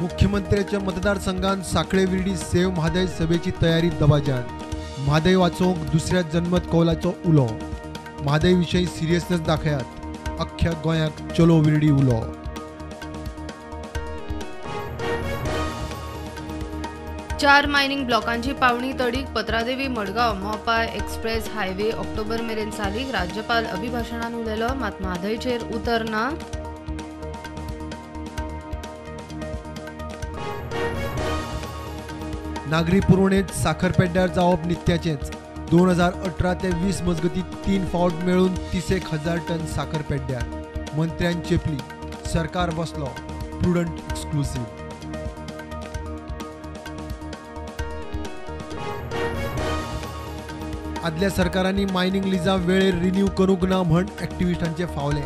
मुख्यमंत्र्याच्या मतदारसंघात साखळे विर्डी सेव्ह म्हादय सभेची तयारी दबाज्यान. म्हादय वाचोवंक दुसऱ्या जनमत कौलाचो उलो. म्हादय विशयी सिरियसनेस दाखयात, अख्ख्या गोंयाक चलो विर्डी उलो. 4 मायनिंग ब्लॉकांची पावणी तडीक Patradevi Madgaon Mopa express highway October मेरेन चालीक. राज्यपाल अभिभाशणान उलयलो, मात म्हादयचेर उतर ना. नागरी पुरवणेत साखर पेड्ड्यार जावप नित्याचेंच. 2018 ते 20 मजगती 3 फावट मेळून 31,000 टन साखर पेड्ड्यार. मंत्र्यान चेपली, सरकार बसलो. Prudent exclusive. आदल्या सरकारांनी मायनिंग लिजां वेळेर रिन्यू करूंक ना म्हण एक्टिविस्टांचे फावले.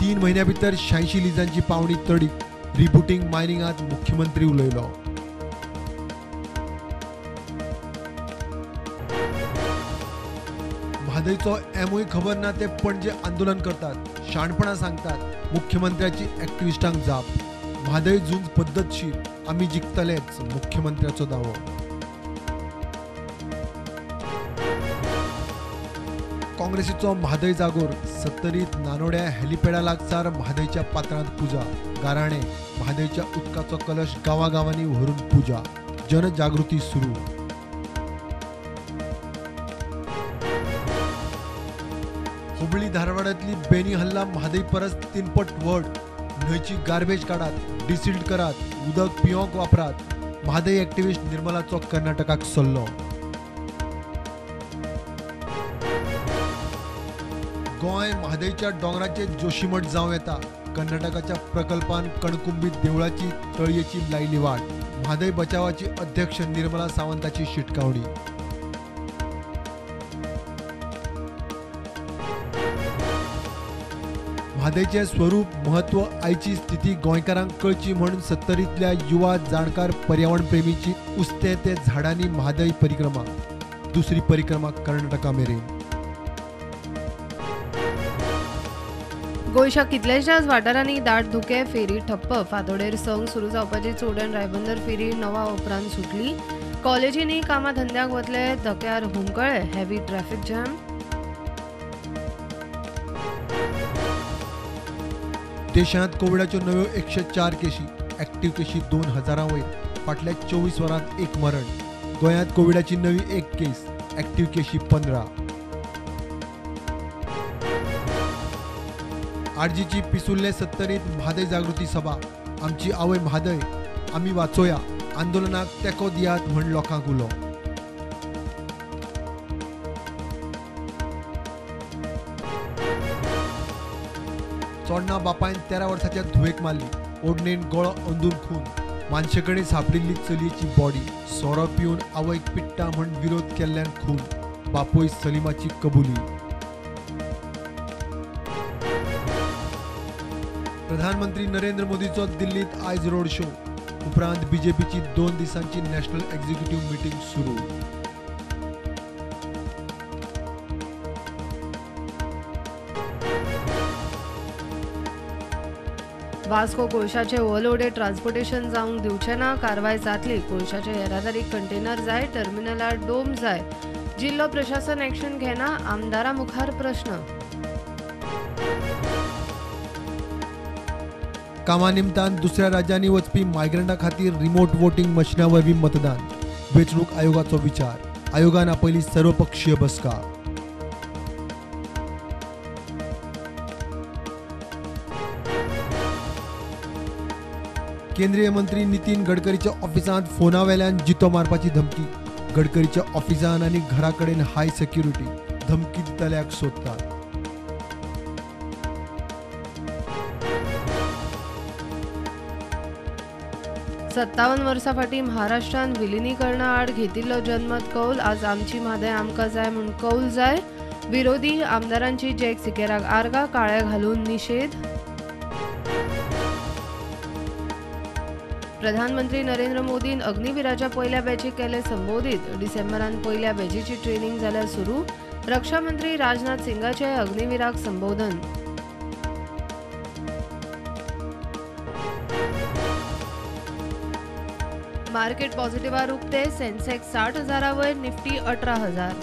3 म्हयन्या भितर 86 लिजांची पावणी तडीक. रिबुटींग मायनिंगांत मुख्यमंत्री उलयलो. म्हादयचो एमूय खबर ना ते पणजे आंदोलन करतात, शाणपणां सांगतात. मुख्यमंत्र्याची एक्टिविस्टांक जाप. म्हादय झूंज पद्दतशीर, आमी जिखतलेच, मुख्यमंत्र्याचो दावो. काँग्रेसीचो म्हादय जागोर. सत्तरीत नानोड्या हेलिपॅडा लागसार म्हादयच्या पात्रांत पुजा. गाराणे म्हादयच्या उदकाचो कलश गांवागांवांनी व्हरून पुजा. जनजागृती सुरू. हुबळी धारवाडांतली बेनी हल्ला म्हादय परस 3 पट व्हड. न्हंयची गार्बेज काडात, डिसिल्ट करात, उदक पियोंक वापरात. म्हादय एक्टिविस्ट निर्मलाचो कर्नाटकाक सल्लो. गोंय म्हादयच्या दोंगराचे जोशीमठ जावं येता. कर्नाटकाच्या प्रकल्पान कणकुंबी देवळाची तळयेची लायली वाट. म्हादय बचावाची अध्यक्ष निर्मला सावंताची शिटकावणी. म्हादयचें स्वरूप, म्हत्व, आयची स्थिती गोंयकारांक कळची म्हणून सत्तरींतल्या युवा जाणकार पर्यावरण प्रेमीची उस्तें ते झाडांनी म्हादय परिक्रमा. दुसरी परिक्रमा कर्नाटका मेरेन. गोंयच्या कितल्याशाच वाठारांनी दाट धुके, फेरी ठप्प. फांतोडेर 6 सुरू जावपाची चोडण रायबंदर फेरी 9 उपरांत सुटली. कॉलेजींनी कामा धंद्याक वतले धक्यार हुमकळे. Heavy traffic jam. देशांत कोविडाच्यो नव्यो 104 केशी, ऍक्टिव्ह केशी 2000 वयर. फाटल्या 24 वरांत 1 मरण. गोंयांत कोविडाची नवी 1 केस, ऍक्टिव्ह केशी 15. आरजीची पिसुल्ले सत्तरीत म्हादय जागृती सभा. आमची आवय म्हादय, आमी वाचोया, आंदोलनाक तेंको दियात म्हण लोकांक उलो. चोडणा बापायन 13 वर्साच्या धुवेक मारली, ओडणेन गळो अंदून खून. मानशे कडेन सांपडिल्ली चलयेची बॉडी. सोरो पिवन आवयक पिट्टा म्हण विरोध केल्ल्यान खून. बापूय सलीमाची कबुली. प्रधानमंत्री नरेंद्र मोदीचो दिल्लीत आयज रोड शो. उपरांत बीजेपीची 2 दिसांची नॅशनल एक्झिक्युटिव्ह मिटींग सुरू. वास्को कोळशाचे ओव्हरलोडेड ट्रान्सपोर्टेशन जावंक दिवचें ना, कारवाय जातली. कोळशाचे येरादारीक कंटेनर जाय, टर्मिनलार डोम जाय. जिल्लो प्रशासन एक्शन घेना, आमदारा मुखार प्रश्न. कामा निमतान दुसऱ्या राज्यांनी वचपी मायग्रंटा खातीर रिमोट वोटिंग मशिना वरवीं मतदान. वेंचणूक आयोगाचो विचार. आयोगान आपयली सर्वपक्षीय बसका. केंद्रीय मंत्री नितीन गडकरीच्या ऑफिसांत फोना वेल्यान जितो मारपाची धमकी. गडकरीच्या ऑफिसान आनी घरा कडेन हाय सेक्युरिटी. धमकी दितल्याक सोदतात. 57 वर्सां फाटीं महाराष्ट्रान विलिनीकरणा आड घेतिल्लो जनमत कौल आज आमची म्हादय आमकां जाय म्हूण कौल जाय. विरोधी आमदारांची जॅक सिकेराक आर्गां, काळे घालून निशेध. प्रधानमंत्री नरेंद्र मोदीन अग्निवीराच्या पयल्या बॅचीक केले संबोधीत. डिसेंबरान पयल्या बॅचीची ट्रेनिंग जाल्यार सुरू. रक्षा मंत्री राजनाथ सिंगाचे अग्निवीराक संबोधन. मार्केट पॉझिटिव्हार उक्ते. सेन्सेक्स 60,000 वयर, निफ्टी 18,000.